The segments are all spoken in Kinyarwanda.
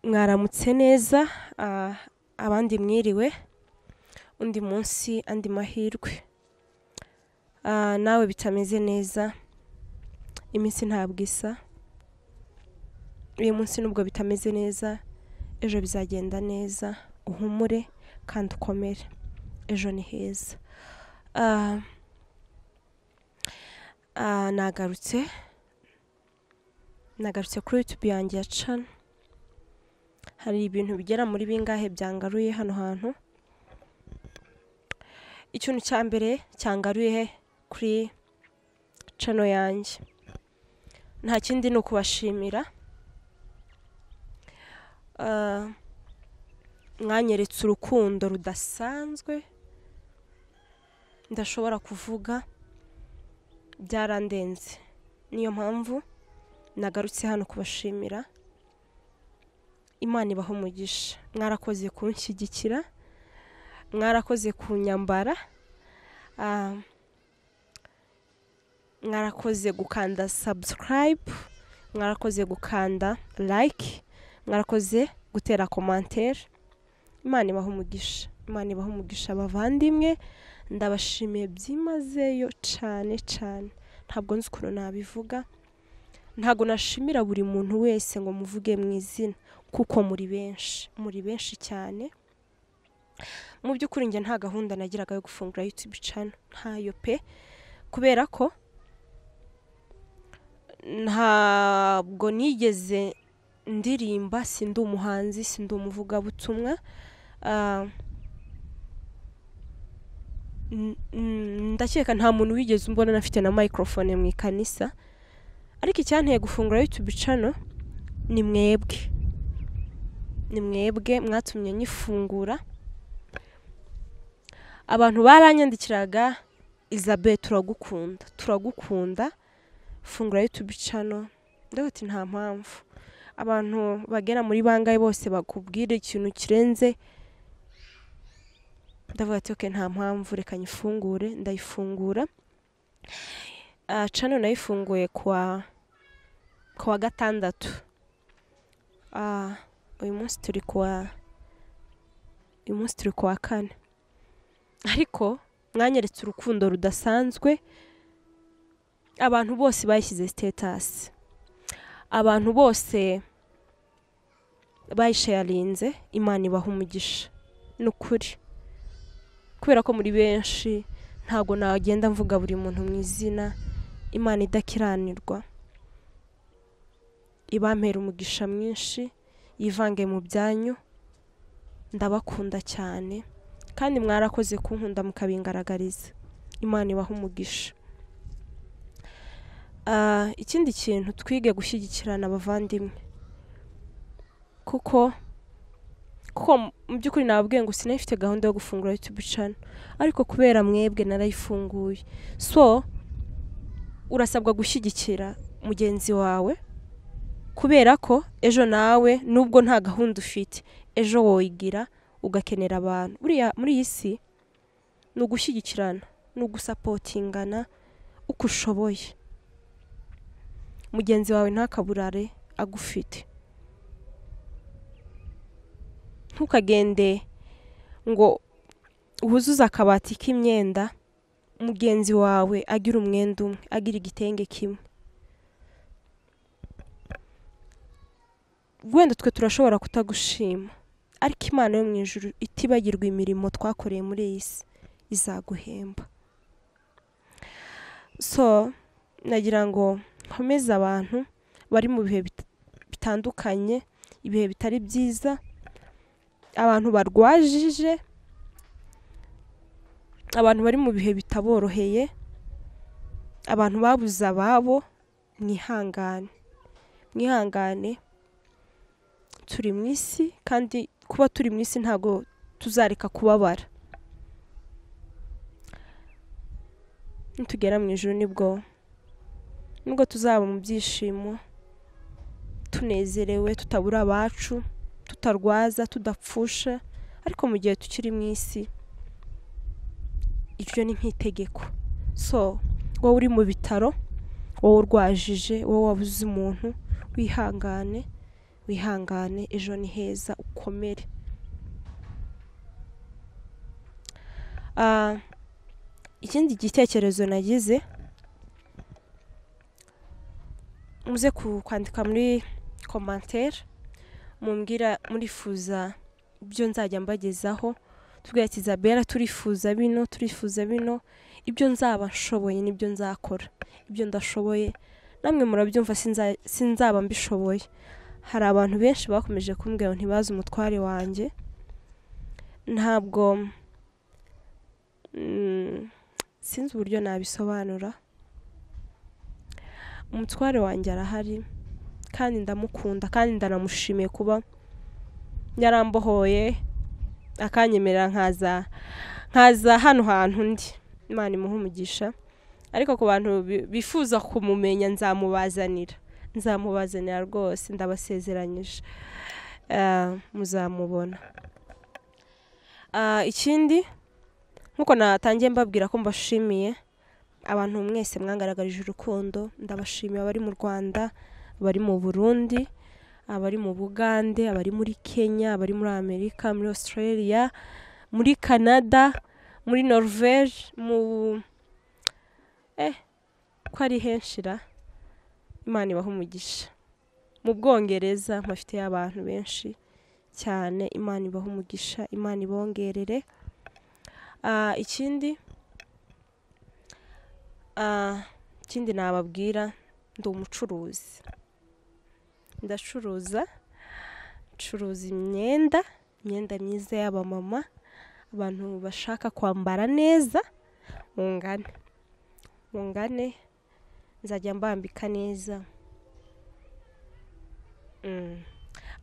Mwaramutse neza, abandi mwiriwe, undi munsi andi mahirwe. Nawe bitameze neza, iminsi ntabwo isa, uyu munsi nubwo bitameze neza, ejo bizagenda neza, uhumure kandi ukomere, ejo ni heza. Nagarutse kuri YouTube yanjye ya channel. Hari ibintu bigera muri bingahe byangaruye hano hantu. Ikintu cya mbere cyangaruye kuri channel yanjye nta kindi ni ukubashimira. Mwanyeretse urukundo rudasanzwe ndashobora kuvuga, byarandenze. Niyo mpamvu nagarutse hano kubashimira. Imana ibaha umugisha. Mwarakoze kunshyigikira, mwarakoze kunyambara, mwarakoze gukanda subscribe, mwarakoze gukanda like, mwarakoze gutera commentaire. Imana ibaha umugisha, Imana ibaha umugisha abavandimwe. Ndabashimiye byimazeyo cyane cyane, ntabwo nzi ukuntu nabivuga. Ntabwo nashimira buri muntu wese ngo muvuge mu izina, kuko muri benshi, muri benshi cyane. Mu by'ukuri njye nta gahunda nagiraga yo gufungura YouTube channel, ntayo pe, kubera ko ntabwo nigeze ndirimba, sindi umuhanzi, sindi umuvugabutumwa. Ndakeka nta muntu wigeze umbona nafite na microphone mu ikanisa. Ariko icyanteye gufungura YouTube channel ni mwebwe, ni mwebwe mwatumye nyifungura. Abantu baranyandikiraga, Isabelle turagukunda, turagukunda, fungura YouTube channel. Ndavuga ati nta mpamvu. Abantu bagera muri bangahe bose bakubwira ikintu kirenze. Ndavuga ati okay, nta mpamvu, reka nyifungure. Ndayifungura. Channel nayifunguye kwa gatandatu. Uyu munsi turi kuwa kane. Ariko mwanyeretse urukundo rudasanzwe. Abantu bose bayishyize status, abantu bose bayisharinze. Imana ibaha umugisha nukuri, kubera ko muri benshi ntago nagenda mvuga buri muntu mu izina. Imana idakiranirwa ibampera umugisha mwinshi, yivange mu byanyu. Ndabakunda cyane kandi mwarakoze kunkunda mukabingaragariza. Imana ibaha umugisha. Ikindi kintu, twige gushyigikirana abavandimwe, kuko mu by'ukuri nababwiye ngo sinari gahunda yo gufungura YouTube channel, ariko kubera mwebwe narayifunguye. So urasabwa gushyigikira mugenzi wawe, kubera ko ejo nawe nubwo nta gahunda ufite, ejo woyigira ugakenera abantu. Buriya muri iyi si ni ugushyigikirana, ni ugusapotingana uko ushoboye. Mugenzi wawe ntakaburare agufite. Ntukagende ngo uhuzuze akabati k'imyenda, mugenzi wawe agira umwenda umwe, agira igitenge kimwe. Wenda twe turashobora kutagushima, ariko Imana yo mu ijuru itibagirwa imirimo twakoreye muri iyi si, izaguhemba. So nagira ngo nkomeze abantu bari mu bihe bitandukanye, ibihe bitari byiza, abantu barwajije, abantu bari mu bihe bitaboroheye, abantu babuze ababo, mwihangane, mwihangane. Turi mu isi, kandi kuba turi mu isi ntago tuzareka kubabara. Nitugera mu ijuru nibwo tuzaba mu byishimo, tunezerewe, tutabura abacu, tutarwaza, tudapfusha. Ariko mu gihe tukiri mu isi, iryo ni nk'itegeko. So wowe uri mu bitaro, wowe urwajije, wowe wabuze umuntu, wihangane. Wihangane, ejo ni heza, ukomere. Ikindi gitekerezo nagize, muze kwandika muri commentaire mumbwira murifuza ibyo nzajya mbagezaho. Tubwira ati Isabella turifuza bino, turifuza bino, ibyo nzaba nshoboye nibyo nzakora, ibyo ndashoboye namwe murabyumva, sinzaba mbishoboye. Hari abantu benshi bakomeje kumbwira ngo ntibazi umutware wanjye, ntabwo sinzi uburyo nabisobanura. Umutware wanjye arahari kandi ndamukunda kandi ndanamushimiye kuba yarambohoye akanyemerera nkaza hano hantu ndi. Imana imuhe umugisha. Ariko ku bantu bifuza kumumenya nzamubazanira rwose, ndabasezeranyije, muzamubona. Ikindi nkuko natangiye mbabwira ko mbashimiye abantu mwese mwangaragarije urukundo, ndabashimiye abari mu Rwanda, abari mu Burundi, abari mu Bugande, abari muri Kenya, abari muri Amerika, muri Australia, muri Canada, muri Norvege, mu ko ari henshi ra. Imana ibahe umugisha. Mu Bwongereza mpafite abantu benshi cyane, Imana ibahe umugisha, Imana ibongerere. Ikindi nababwira, ndi umucuruzi, ndacuruza, ncuruza imyenda myiza y'abamama, abantu bashaka kwambara neza mungane nzajya mbambika neza.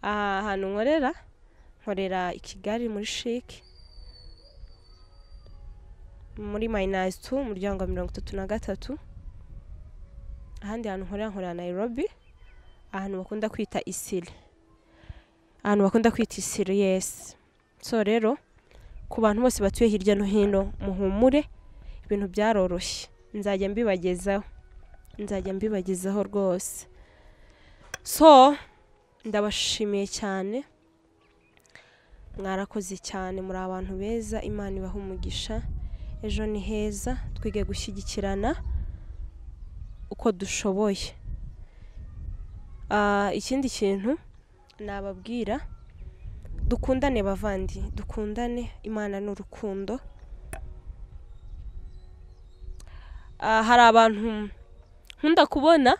Ahantu nkorera i Kigali muri Chic, muri -2, umuryango wa 33. Ahandi hantu nkorera Nairobi, ahantu bakunda kwita Isili, yes. So rero ku bantu bose batuye hirya no hino, muhumure, ibintu byaroroshye, nzajya mbibagezaho rwose. So ndabashimiye cyane, mwarakoze cyane, muri abantu beza, Imana ibahe umugisha. Ejo ni heza, twige gushyigikirana uko dushoboye. Ikindi kintu nababwira, dukundane bavandi, dukundane, Imana ni urukundo. Hari abantu nkunda kubona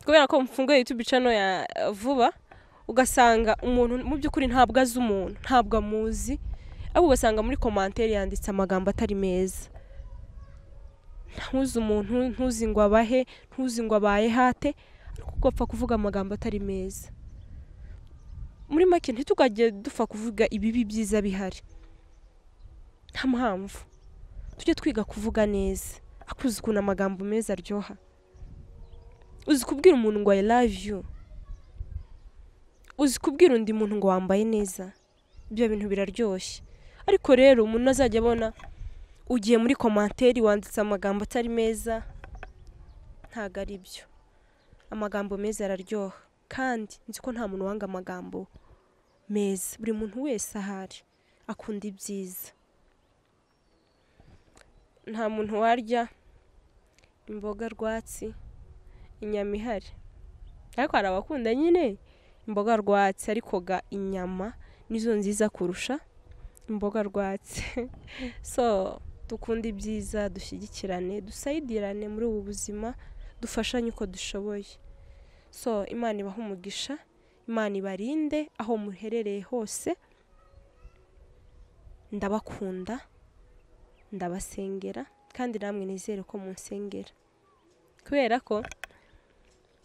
kubera ko mfunguye YouTube channel ya vuba, ugasanga umuntu mu by'ukuri ntabwo azi umuntu, ntabwo amuzi, ahubwo ugasanga muri commentaire yanditse amagambo atari meza. Ntuzi umuntu, ntuzi ngo abahe, ntuzi ngo abaye hate, ariko ugapfa kuvuga amagambo atari meza. Muri make ntitukajye dupfa kuvuga ibibi byiza bihari, nta mpamvu. Tujye twiga kuvuga neza. Akuzi ukuntu amagambo meza aryoha. Uzi kubwira umuntu ngo I love you, uzi kubwira undi muntu ngo wambaye neza, ibyo bintu biraryoshye. Ariko rero umuntu azajya abona ugiye muri commentaire wanditse amagambo atari meza, ntago ari byo. Amagambo meza araryoha, kandi nzi ko nta muntu wanga amagambo meza. Buri muntu wese ahari akunda ibyiza. Nta muntu warya imboga rwatsi inyama ihari, ariko hari abakunda nyine imboga rwatsi, ariko ga inyama nizo nziza kurusha imboga rwatsi. So dukunda ibyiza, dushyigikirane, dusayidirane muri ubu buzima, dufashanye uko dushoboye. So Imana ibahe umugisha, Imana ibarinde aho muherereye hose. Ndabakunda, ndabasengera, kandi namwe nizere ko munsengera, kubera ko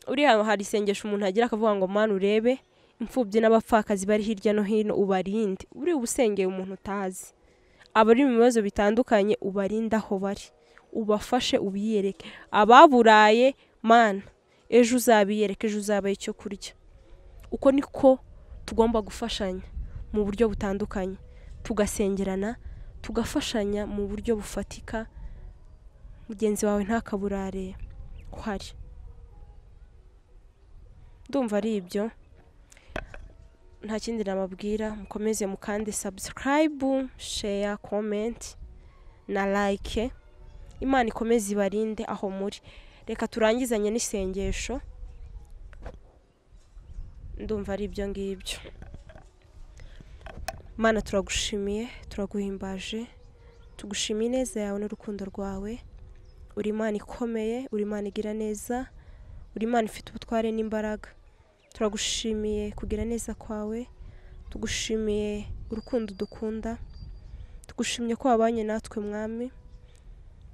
uri hano hari isengesho umuntu agira akavuga ngo Mana urebe imfubyi n'abapfakazi bari hirya no hino ubarinde. Uri ubusengeye umuntu utazi, abari mu bibazo bitandukanye ubarinde aho bari, ubafashe, ubiyereke. Ababuraye Mana ejo uzabiyereke, ejo uzabaye icyo kurya. Uko niko tugomba gufashanya mu buryo butandukanye, tugasengerana, tugafashanya mu buryo bufatika. Mugenzi wawe ntakaburare uhari. Ndumva ari ibyo. Nta kindi nababwira, mukomeze mukande subscribe, share, comment na like. Imana ikomeze ibarinde aho muri. Reka turangizanye n'isengesho, ndumva ari ibyo ngibyo. Mana, turagushimiye, turaguhimbaje, tugushimiye ineza yawe n'urukundo rwawe. Uri Imana ikomeye, uri Imana igira neza, uri Imana ifite ubutware n'imbaraga. Turagushimiye kugira neza kwawe, tugushimiye urukundo dukunda, tugushimye ko wabanye natwe Mwami.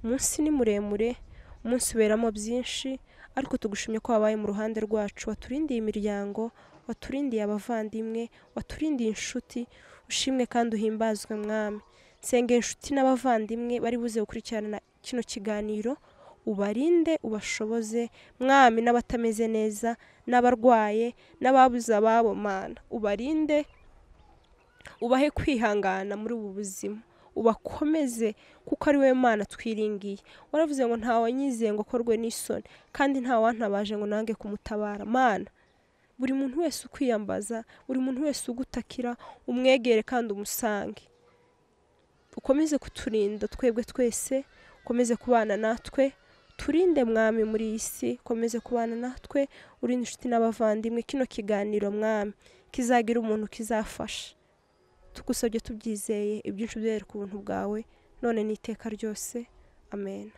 Umunsi ni muremure, umunsi uberamo byinshi, ariko tugushimye ko wabaye mu ruhande rwacu, waturindiye imiryango, waturindiye abavandimwe, waturindiye inshuti. Ushimwe kandi uhimbazwe Mwami. Nsengera inshuti n'abavandimwe bari buze gukurikirana kino kiganiro, ubarinde, ubashoboze Mwami, n'abatameze neza, n'abarwaye, n'ababuze ababo Mana, ubarinde, ubahe kwihangana muri ubu buzima, ubakomeze, kuko ari wowe Mana twiringiye. Waravuze ngo nta wanyizeye ngo akorwe n'isoni, kandi nta wantabaje ngo nange kumutabara. Mana, buri muntu wese ukwiyambaza, buri muntu wese ugutakira, umwegere kandi umusange. Ukomeze kuturinda twebwe twese, ukomeze kubana natwe, turinde Mwami muri iyi si, ukomeze kubana natwe, urinde inshuti n'abavandimwe. Kino kiganiro Mwami kizagira umuntu kizafasha. Tugusabye tubyizeye, ibyinshi byereka ubuntu bwawe, none n'iteka ryose. Amen.